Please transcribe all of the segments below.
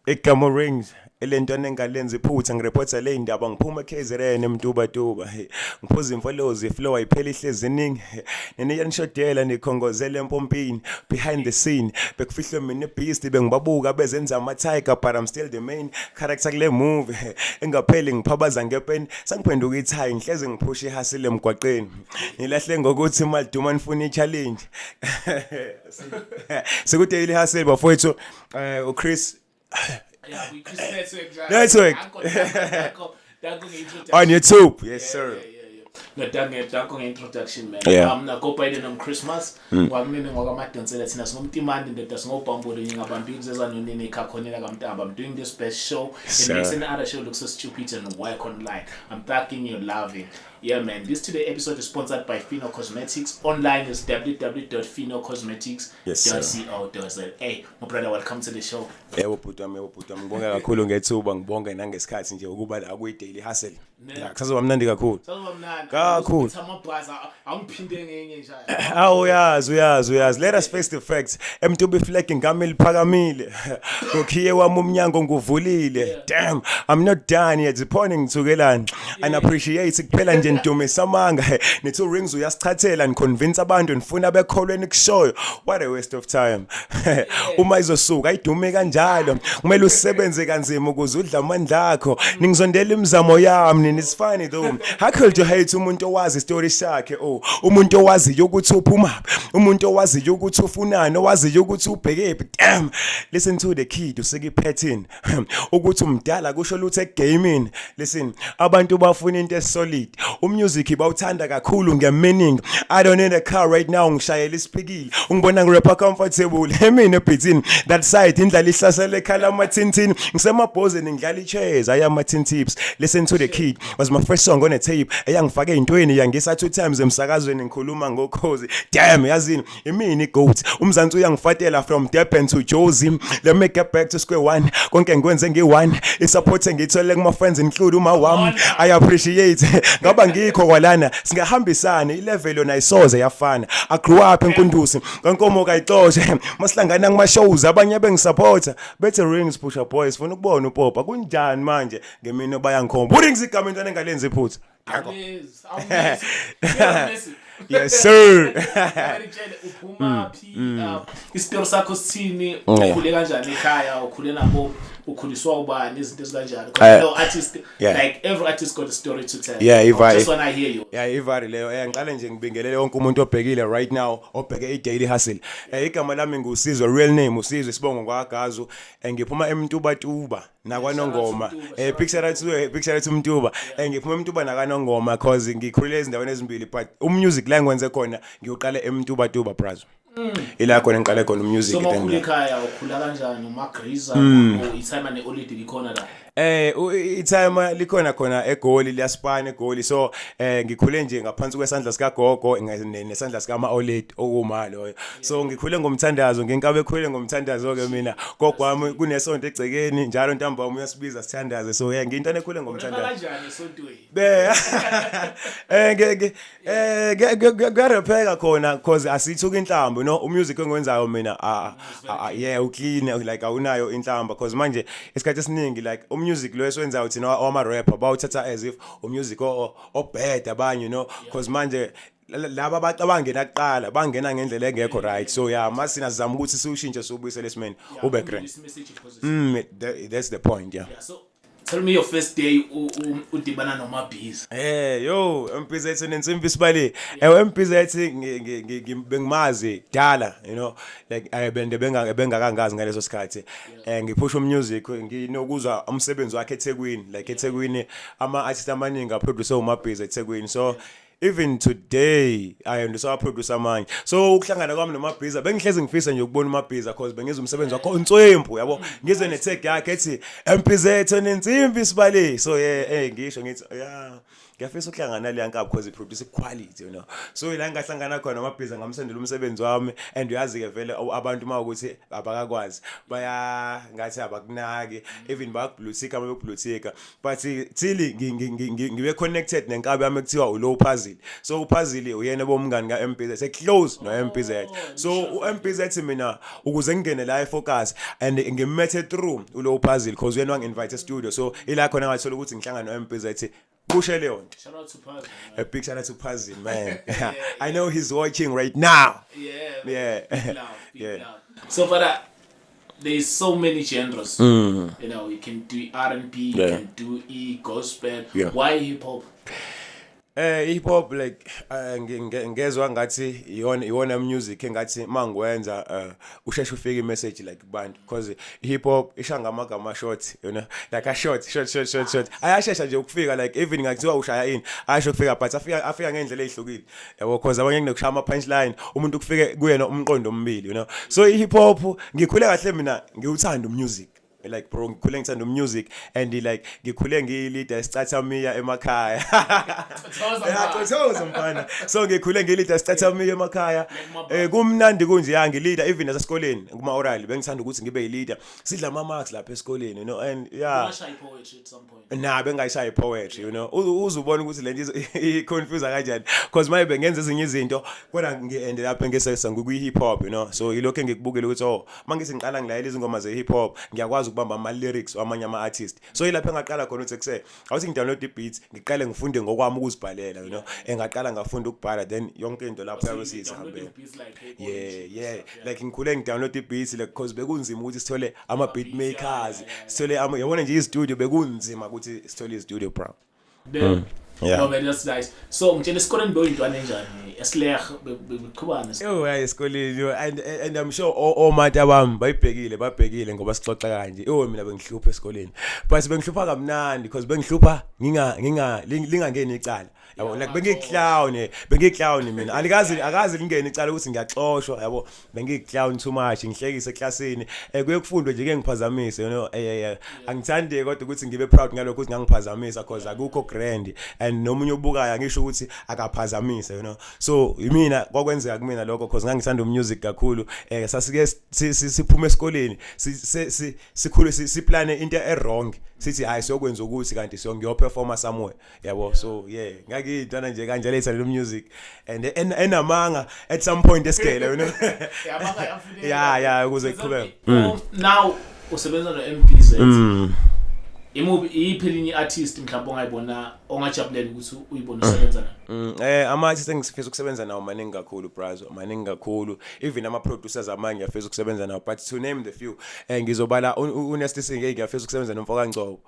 Igama Rings elentwana engalenzi iphutha, ngirephotha le ndaba, ngiphuma eKZN eMtubatuba. Hey, ngiphuza imfolozi, flow ayipheli, ihlezi iningi neniyanishodela, nikhongozele empompini. Behind the scene bekufihlwe mina beast, bengibabuka bezenza ama-tiger, but I'm still the main character kule movie engapheli. Ngiphabaza ngepeni, sangiphenduka ithayi, ngihleze ngiphusha ihustle emgwaqeni, nilahle ngokuthi imali duma, nifuna i-challenge sekuDaily Hustle, bafowethu. UChris. Yeah, we Chris Network. Network. Danko, danko, danko nge-introduction. On YouTube, yes sir. Yeah. No, danko, danko nge-introduction, man. Yeah. Go by the name Christmas. Wakumene ngwakamadonsela, thina singumtimandi ndoda, singobhambolo ngingabambi kuzeza nonini ekhakhonela kamntaba. I'm doing this best show. It Sir. makes any other show look so stupid and work online. I'm thanking you loving. Yeah, man. This today episode is sponsored by Fino Cosmetics. Online is Yes, sir. www.finocosmetics.co.za. Hey, my brother, welcome to the show. Yebo bhuti wami, yebo bhuti wami, ngibonge kakhulu ngethuba, ngibonge nangesikhathi nje ukuba la kwi-Daily Hustle. Ya, kusazoba mnandi kakhulu. Sazoba mnandi. Kakhulu. Amabhaza awungiphinde ngenye nje. Awu, uyazi, uyazi, uyazi. Let us face the facts. Emtuba iflag ngami liphakamile. Ngokhiye wami umnyango nguvulile. Damn, I'm not done yet. Ziphone ngithukelani. And appreciate kuphela nje nidumisa amanga. Nithi Rings uyasichathela, niconvince abantu, nifuna bekholwe nikushoyo. What a waste of time. Uma izosuka ayidume kanjalo. Kumele usebenze kanzima ukuze udle amandla akho. Ningizondela imizamo yami nini. It's funny though. How could you hate umuntu owazi story sakhe? Oh, umuntu owaziyo ukuthi uphuma, umuntu owaziyo ukuthi ufunani, owaziyo ukuthi ubhekephi. Damn. Listen to the kid usike pattern. Ukuthi umdala kusho lutho egaming. Listen, abantu bafuna into esolid. Umusic bawuthanda kakhulu ngemeaning. I don't need a car right now, ngishayela isipikile. Ungibona ngirapper comfortable. Emini ebhithini. That side indlala ihlasele ekhala ama-tintin. Ngisemabhozeni ngidlala i-chairs, aya ama-tin tips. Listen to the kid was my first song on a tape. Eyangifake ey'ntweni, yangisa two times emsakazweni ngikhuluma ngokhozi. Damn, yazini imini iGoat. Umzansi uyangifatela from Durban to Jozi. Let me get back to square one. Konke ngikwenze ngi-one. I-support engiyithole kuma-friends include uma wami. I appreciate. Ngaba ngikho kwalana singahambisani, ilevel yona ayisoze yafana. I grew up enkundusi. Kankomo kayixoshe. Masihlangana kuma shows abanye bengisupporta. Bethi, "Rings pusha boys, funa ukubona upopa." Kunjani manje ngemino bayangikhomba. URings igama intwana engalenzi iphutha. Danko. Amazing. Amazing. Amazing. Yes sir. Ngitshele, uphuma phi? Isitori sakho sithini? Ukhule kanjani ekhaya? Ukhule nabo? Ukhuliswa ubani? Izinto ezikanjani? 'Cause no artist, like every artist got a story to tell. Yeah, if I just wanna hear you. Yeah, ivari leyo. Ngiqale nje ngibingelele wonke umuntu obhekile right now, obheke iDaily Hustle. Igama lami nguSizwe, real name uSizwe, isibongo kwaGazu. Ngiphuma eMtubatuba nakwaNongoma. Picture right, picture right, uMtuba. Ngiphuma eMtuba nakwaNongoma cause ngikhulele ezindaweni ezimbili, but umusic la ngwenze khona ngiyoqala eMtubatuba, braz. Ila khona ngiqale khona umusic. So then mawukhula ekhaya, ukhula kanjani? Umagriza or itimer ne-olady likhona la? Itimer likhona khona eGoli, liyaspana eGoli. So ngikhule nje ngaphansi kwesandla sika gogo nesandla sika ma olady okuma loyo. So ngikhule ngomthandazo, nginkabe ekhule ngomthandazo ke mina. Gogo wami kunesonto egcekeni njalo ntambama uyasibiza sithandaze. So yeah, ngiyintwana ekhule ngomthandazo. Kanjani esontweni? Be eh nge eh kuyarepheka khona because asithuka inhlambo no umusic engiwenzayo mina, yeah, uclean, like awunayo inhlamba, because manje isikhathi esiningi like umusic lo esiwenzayo thina wama rapper bawuthatha as if umusic obad abanye, because manje laba abantu abangena kuqala bangena ngendlela engekho right. So yeah, masina sizama ukuthi siwushintshe, siwubuyisele esimeni ube grand. This message positive. That's the point, yeah. Yeah, so tell me your first day udibana noMabhiza. Yo, MPZ nensimbi sibali. MPZ bengimazi kudala, like bende benga bengakangazi ngaleso sikhathi. Ngiphusha umusic, nginokuzwa umsebenzi wakhe eThekwini, like eThekwini ama artists amaningi aproduce uMabhiza eThekwini. So even today I ndisawaproduce amanye. So ukuhlangana kwami noMabhiza, bengihlezi ngifisa nje ukubona uMabhiza cause bengizwa umsebenzi wakhe onswempu, yabo. Ngizwe ne tag yakhe ethi MPZ nensimbi sibali. So yeah, ngisho ngithi yeah. Ngiyafisa ukuhlangana naleya nkabi because i-produce quality. So ila ngingahlangana khona amabhiza, ngamsendela umsebenzi wami, and uyazi-ke vele abantu uma ukuthi abakakwazi baya ngathi abakunaki, even bayakublutika uma bekublutika, but till ngibe connected nenkabi yami ekuthiwa uLow Puzzle. So uPuzzle uyena bomngani ka-MBZ, se-close no-MBZ. So u-MBZ mina ukuze ngingene la eFocus and ngimmethe through uLow Puzzle because uyena wangi-invite e-studio, so ila khona ngathola ukuthi ngihlangane no-MBZ kushe leyo nto. Shout out to Puzzle, man. A big shout out to Puzzle, man. I know he's watching right now. Yeah, man. Yeah. Big love, big love. So, but there's so many genres. You can do R&B, you can do e gospel. Why hip hop? Hip hop, like ngezwa ngathi iyona music engathi mangwenza usheshe ufike imessage like kubantu, because hip hop isha ngamagama short, like a short short short short short, ayashesha nje ukufika. Like even ngakuthiwa ushaya ini, ayasho ukufika, but afika ngendlela ezihlukile, yabo, because abanye kunokushaya ama punchline, umuntu kufike kuyena umqondo omibili. So hip hop, ngikhule kahle mina ngiwuthanda umusic. Like bro, ngikhule ngithanda umusic and like ngikhule ngiyi-leader esicathamiya emakhaya. Yeah, cothoza mfana. So ngikhule ngiyi-leader esicathamiya emakhaya. Kumnandi kunje ya, ngi-leader even nasesikoleni kuma oral bengithanda ukuthi ngibe yi-leader. Sidla ama marks lapha esikoleni and yeah. Washa poetry at some point? Na, bengayishayi poetry. Uzubona ukuthi lento i-confuse kanjani, because maye bengenza ezinye izinto kodwa ngi-end up ngisesa ngikwi hip hop. So ilokho engikubukela ukuthi, oh, mangithi ngiqala ngilayela izingoma ze hip hop, ngiyakwazi ukubamba ama lyrics wamanye ama artist. So ilapho engaqala khona ukuthi kuse awuthi ngidownload i-beats, ngiqale ngifunde ngokwami ukuzibhalela. Engaqala ngafunda ukubhala, then yonke into lapho yabe siyihambela. Yeah, like ngikhule ngidownload i-beats, like because bekunzima ukuthi sithole ama beat makers, sithole ama, yabona nje, i-studio, bekunzima ukuthi sithole i-studio, bro. Then, Yeah. No man, that's nice. So ngitshela, esikoleni boyintwana enjani? Esileg beqhubana? Oh, hayi, esikoleni yo, and I'm sure omata bami bayibhekile, babhekile ngoba sixoxa kanje. Oh, mina bengihlupha esikoleni. But bengihlupha kamnandi because bengihlupha nginga lingangeni icala. Yabo, like bengiyiclown, bengiyiclown mina. Alikazi akazi lingene icala ukuthi ngiyaxoshwa, yabo. Bengiyiclown too much, ngihlekise eklasini. Kuye kufundwe nje ke ngiphazamise. Angithandi kodwa ukuthi ngibe proud ngalokho ukuthi ngangiphazamisa, because akukho grand and nomunye obukayo angisho ukuthi akaphazamise. So imina kwakwenzeka kumina lokho because ngangithanda umusic kakhulu. Sasike siphume esikoleni, sikhule siplane into e wrong, sithi hayi, siyokwenza ukuthi kanti siyo ngiyoperforma somewhere, yabo. So yeah, ngakuyintwana nje kanjalo ethanda music and enamanga at some point esigele. Yeah, ukuze kuqhubeke. Now usebenza no MPZ. Imuphi, iyiphi elinye artist mhlawumbe ongayibona ongajabulela ukuthi uyibone usebenza nayo? Ama artists engifisa ukusebenza nawo maningi kakhulu, brazo, maningi kakhulu. Even ama producers amanye ngiyafisa ukusebenza nawo, but to name the few, ngizobala uNasty C, ngiyafisa ukusebenza nomfoka Ngcobo.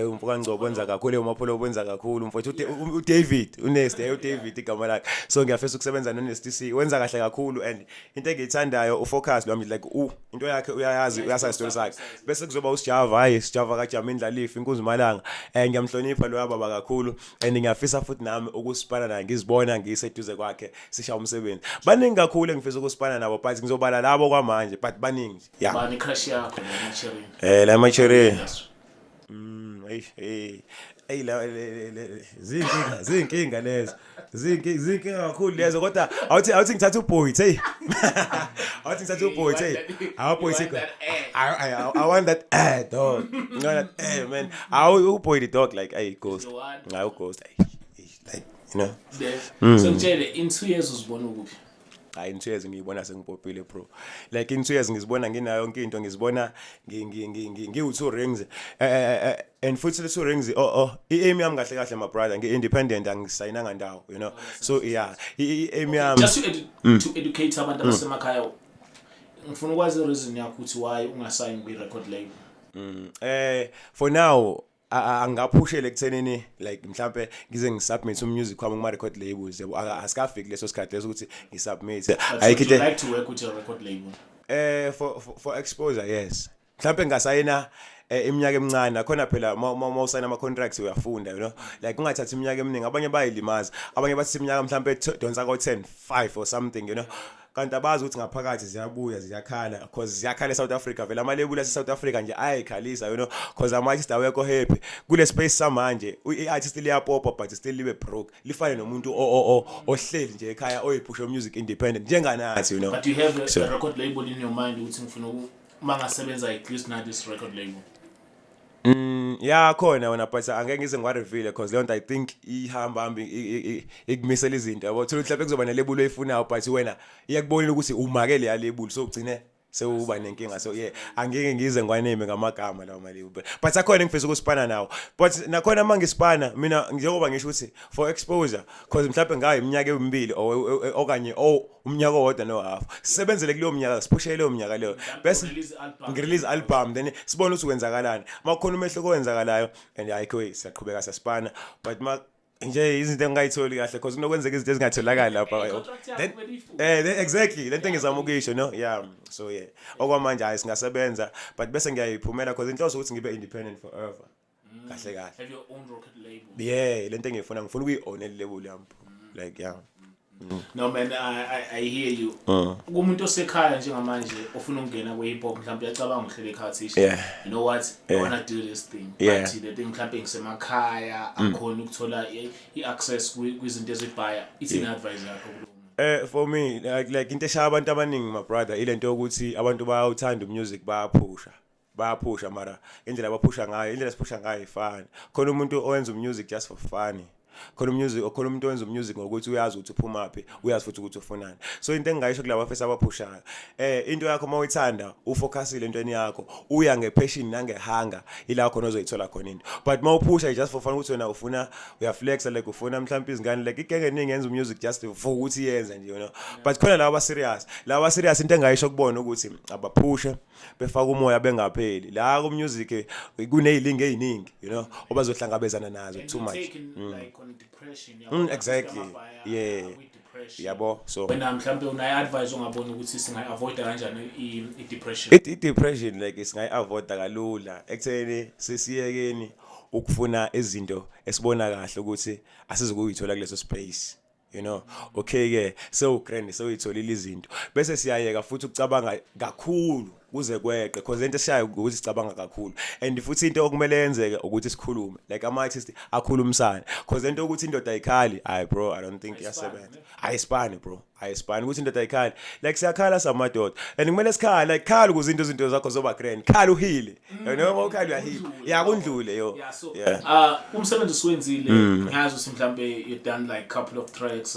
Umfoka Ngcobo wenza kakhulu, uMapholo wenza kakhulu, mfowethu uDavid, uNasty, uDavid igama lakhe. So ngiyafisa ukusebenza noNasty C, wenza kahle kakhulu, and into engiyithandayo ufocus lwami, like into yakhe uyayazi, uyasazi story sakhe. Bese kuzoba uSjava, hayi, Sjava kaJamin Dlalifa, inkunzi malanga. Ngiyamhlonipha lo baba kakhulu and ngiyafisa futhi nami ukusipana naye, ngizibona ngiseduze kwakhe sisha umsebenzi. Baningi kakhulu engifisa ukusipana nabo, but ngizobala labo kwamanje, but baningi, yeah. Bani crush yakho la Cherry? La Cherry. Hey hey hey, la zinkinga lezo. Zinkinga kakhulu lezo, kodwa awuthi ngithatha uboy, hey. Awuthi ngithatha uboy, hey. Awu boy, You want that air. I want that air, dog. You want that air, man. Awu uboy the dog, like, hey, ghost. The one. Awu ghost, hey, like. Then so ngitshele, in 2 years uzibona ukuphi? Hayi, in 2 years ngiyibona sengipopile, bro. Like in 2 years ngizibona nginayo yonke into, ngizibona ngiwu two rings, and futhi le two rings, oh, i-aim yami kahle kahle, my brother, ngi-independent, angisayinanga ndawo. So yeah, i-aim yami Just to educate abantu abasemakhaya, ngifuna ukwazi i-reason yakho ukuthi why ungasayini kwi-record label. For now angaphushele ekuthenini like mhlambe ngize ngisubmit umusic wami kuma record labels, yabo. Asikafiki leso sikhathi leso ukuthi ngisubmit. But would Ayikho you into. like to work with your record label? For exposure, yes. Mhlambe ngasayina iminyaka emincane nakhona phela, ma usayina ama contracts uyafunda, like ungathathi iminyaka eminingi, abanye bayilimaza, abanye bathi iminyaka mhlambe donsa ko 10 5 or something. Kanti abazi ukuthi ngaphakathi ziyabuya ziyakhala, cause ziyakhala eSouth Africa vele. Ama-label ase-South Africa nje ayayikhalisa, cause ama-artist awekho happy kule space samanje. I-artist liyapopa but still libe broke, lifane nomuntu ohleli nje ekhaya oyiphusha music independent njenganathi. But you have a record label in your mind ukuthi ngifuna uma ngasebenza at least na this record label? Ya, khona wona, but angeke ngize ngiwa-reveal because leyo nto I think ihamba hambi ikumisela izinto, yabo. Thola ukuthi mhlawumbe kuzoba ne-label oyifunayo, but wena iyakubonela ukuthi umake leya label, so ugcine sewuba nenkinga. So yeah, angeke ngize ngiwaneme ngamagama lawo ma-label, but akhona engifisa ukusipana nawo. But nakhona uma ngisipana mina, njengoba ngisho ukuthi for exposure, cause mhlawumbe ngayo iminyaka emibili or okanye oh umnyaka owodwa no half, sisebenzele kuleyo minyaka, siphushele leyo minyaka leyo, bese release album. Ngi-release album, then sibone ukuthi kwenzakalani, makukhona umehluko owenzakalayo and ayikho, siyaqhubeka siyasipana. But ma nje izinto engingayitholi kahle, because kunokwenzeka izinto ezingatholakali lapha. Contract yakho Then kumele ifunde. Then exactly lento engizama ukuyisho, no. Yeah, so yeah, okwamanje hayi, singasebenza, but bese ngiyayiphumela, because inhloso ukuthi ngibe independent forever kahle kahle. Have your own record label. Yeah, lento engiyifuna, ngifuna ukuyi-own label yami, like, yeah. No man, I hear you. Kumuntu osekhaya njengamanje ofuna ukungena kwe-hip hop, mhlawumbe uyacabanga uhlele ekhaya uthi, "You know what, I wanna do this thing." But the thing, mhlawumbe ngisemakhaya, akhona ukuthola i-access kwizinto ezibhaya. Ithini advice yakho kulo muntu? For me, like into eshaya abantu abaningi, my brother, ilento yokuthi abantu bayawuthanda umusic, bayaphusha. Bayaphusha, mara indlela abaphusha ngayo, indlela esiphusha ngayo ayifani. Khona umuntu owenza umusic just for fun. Khona umusic, khona umuntu owenza umusic ngokuthi uyazi ukuthi uphumaphi, uyazi futhi ukuthi ufunani. So into engingayisho kulabo afisa abaphushayo, into yakho mawuyithanda, ufocusile entweni yakho, uya ngepassion nangehunger, ila khona ozoyithola khona into. But mawuphusha just for fun ukuthi wena ufuna uyaflexa, like ufuna mhlawumbe izingane, like igenge eningi yenza music just for ukuthi yenze nje. But khona laba serious, laba serious, into engayisho kubona ukuthi abaphushe befaka umoya, bengapheli. La ku music kunezilingi eziningi obazohlangabezana nazo. And Too you much. taken like on depression. Depression. Yabo, so Wena mhlawumbe unayo advice ongabona ukuthi singayi-avoida kanjani i-depression? I-depression, like, singayi-avoida kalula ekutheni sesiyekeni ukufuna izinto esibona kahle ukuthi asizukuyithola kuleso space. Okay ke, sewu grand, sewuyitholile izinto, bese siyayeka futhi ukucabanga kakhulu kuze kweqe, because lento esishayo ukuthi sicabanga kakhulu. And futhi into okumele yenzeke ukuthi sikhulume, like ama artists akhulumisane, because lento ukuthi indoda ayikhali, hayi bro, I don't think iyasebenza. Ayisipani bro, ayisipani ukuthi indoda ayikhali. Like siyakhala samadoda and kumele sikhale, like khala ukuze izinto zakho zoba grand. Khala uhile, uma ukhala uyahila, ya, kundlule yo. Yeah, so umsebenzi usuwenzile, ngazi ukuthi mhlambe you done like couple of tracks.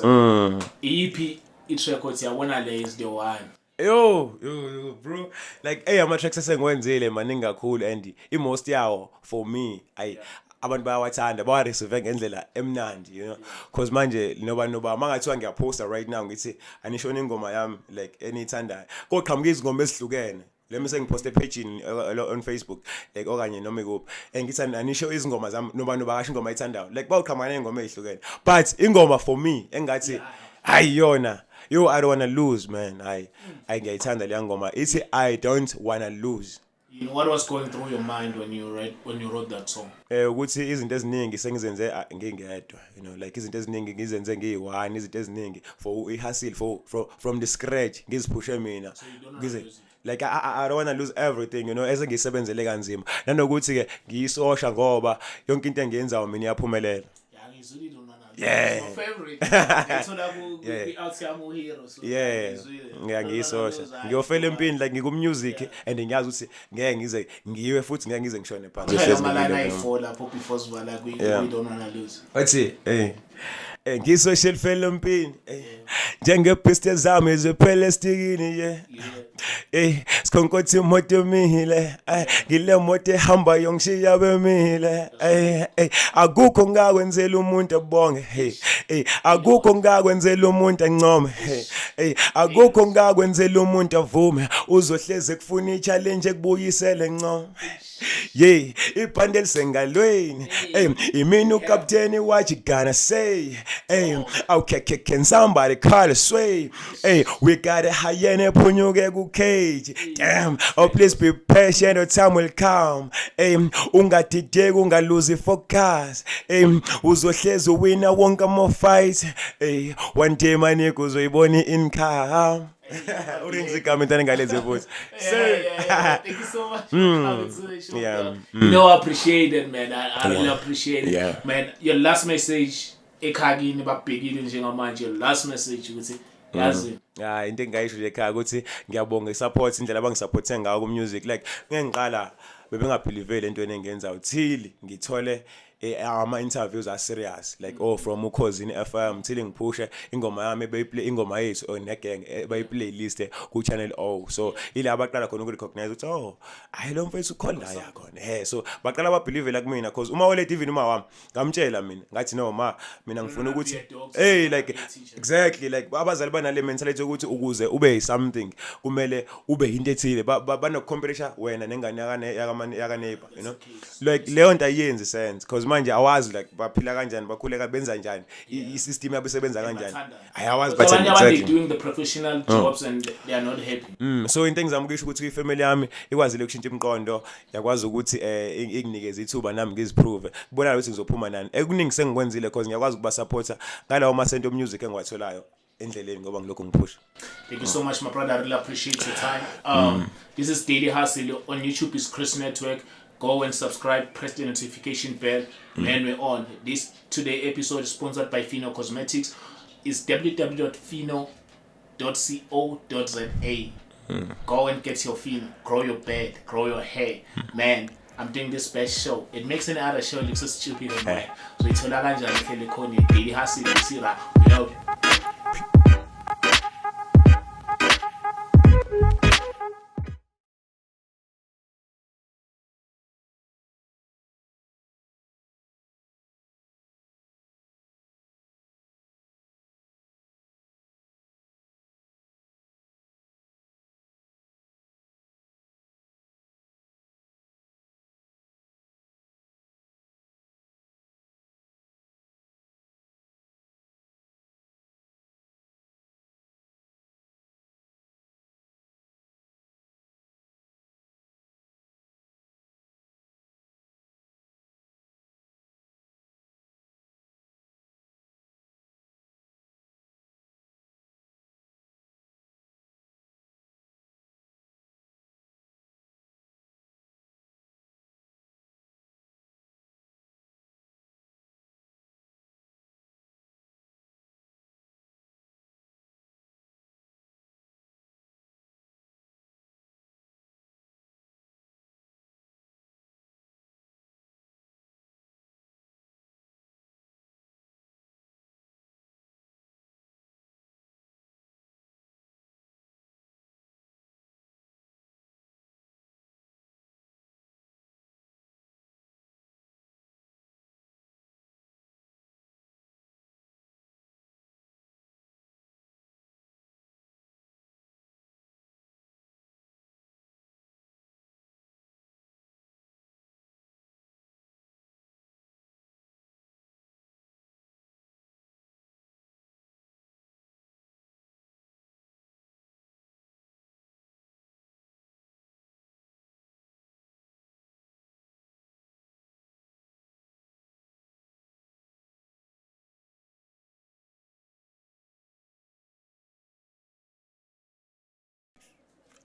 Iyiphi i-track othi yabona le is the one? Yo, yo, yo, bro. Like, hey, ama tracks esengiwenzile maningi kakhulu and i-most yawo for me, ay, abantu bayawathanda, bawa-receive ngendlela emnandi. Cause manje noba mangathiwa ngiyaposta right now ngithi anishona ingoma yami like eniyithandayo, koqhamuka izingoma ezihlukene. Let me say ngiposte page on Facebook like okanye noma ikuphi, and ngithi anisho izingoma zami, noba kasho ingoma ayithandayo, like bawuqhamuka nezingoma ezihlukene. But ingoma for me engathi hayi yona, yo, I don't wanna lose, man. Hayi, hayi, ngiyayithanda leya ngoma, ithi "I Don't Wanna Lose". What was going through your mind when you wrote that song? Ukuthi izinto eziningi sengizenze ngingedwa, like izinto eziningi ngizenze ngiyi-one, izinto eziningi for i-hustle for from the scratch ngiziphushe mina. You don't wanna lose it. Like I don't wanna lose everything esengisebenzele kanzima, nanokuthi ke ngiyisosha ngoba yonke into engiyenzayo mina iyaphumelela. Yeah, ngizwile "Don't Wanna Lose". It's my favorite. Ngithola ku kwi-out yami uHero, so ngizwile. Yeah, ngiyisosha. "Don't Wanna Lose", Ngiyofela empini, like ngiku-music and ngiyazi ukuthi ngeke ngize ngiwe futhi ngeke ngize ngishone phansi. Phela ama-line ayi-4 lapho before sivala kwi "We Don't Wanna Lose". Wathi ngisosha elifela empini njengephiste zami ziphele estikini, yeah. Sikhonkotha imoto emile, ngile moto ehambayo ngishiya bemile. Akukho ngakwenzela umuntu ebonge, hey, akukho ngakwenzela umuntu encome, hey, akukho ngakwenzela umuntu avume, uzohleze kufuna i-challenge ekubuyisele ncome. Yeah, ibhande lisengalweni. Hey, imina ukapteni, what you gonna say? Hey, okay, can somebody call a sway? Hey, we got a hyena ephunyuke ku cage. Damn, oh please be patient, your time will come. Hey, ungadideki, ungaluzi focus. Hey, uzohlezi wina wonke ama fight. Hey, one day manike uzoyibona income. Uringisa igama intwana engalenze futhi. So Yeah. Thank you so much for coming to the show. Dog. I appreciate it, man. I really appreciate it. Man, your last message ekhaya babhekile njengamanje, your last message ukuthi yazi Hayi, into engingayisho nje ekhaya ukuthi ngiyabonga i-support, indlela abangisupporte ngayo ku-music. Like ngeke ngiqala bebengabelieveli entweni engiyenzayo till ngithole ama-interviews a-serious, like, oh, from Ukhozini FM, till ngiphushe ingoma yami beyiplay, ingoma yethu, oh, negeng bayi-playlist ku-Channel O. So ila abaqala khona ukurecognize ukuthi, oh, hayi, lo mfethu ukhona la yakhona. So baqala babelievela kumina, cause uma olethe, even uma wami ngamtshela mina ngathi, no ma, mina ngifuna ukuthi be a doctor, hey, like be a teacher. Exactly, like abazali banale mentality yokuthi ukuze ube something kumele ube into ethile. Banokucomparisha wena nengane yaka neighbor. Like leyo nto ayiyenzi sense, because manje awazi like baphila kanjani, bakhuleka benza njani, i-system yabo isebenza kanjani. Bathandayo. Ayawazi. Because But abanye abantu, they exactly doing the professional jobs and they are not happy. So into engizama ukusho ukuthi ifamily yami ikwazile ukushintsha imiqondo, yakwazi ukuthi inginikeze ithuba nami ngiziprove, kubonakala ukuthi ngizophuma nani. Ekuningi sengikwenzile, because ngiyakwazi ukuba supporta ngalawo masento music engiwatholayo endleleni ngoba ngilokhu ngiphusha. Thank you so much, my brother. I really appreciate your time. This is Daily Hustle on YouTube. Is Chris Network. Go and subscribe, press the notification bell, and we're on. This today episode is sponsored by Fino Cosmetics. It's www.fino.co.za. Go and get your Fino. Grow your beard, grow your hair. Man, I'm doing this best show. It makes any other show look so stupid and whack. So it's all kanjani ihlele khona Daily Hustle, Sira. We out.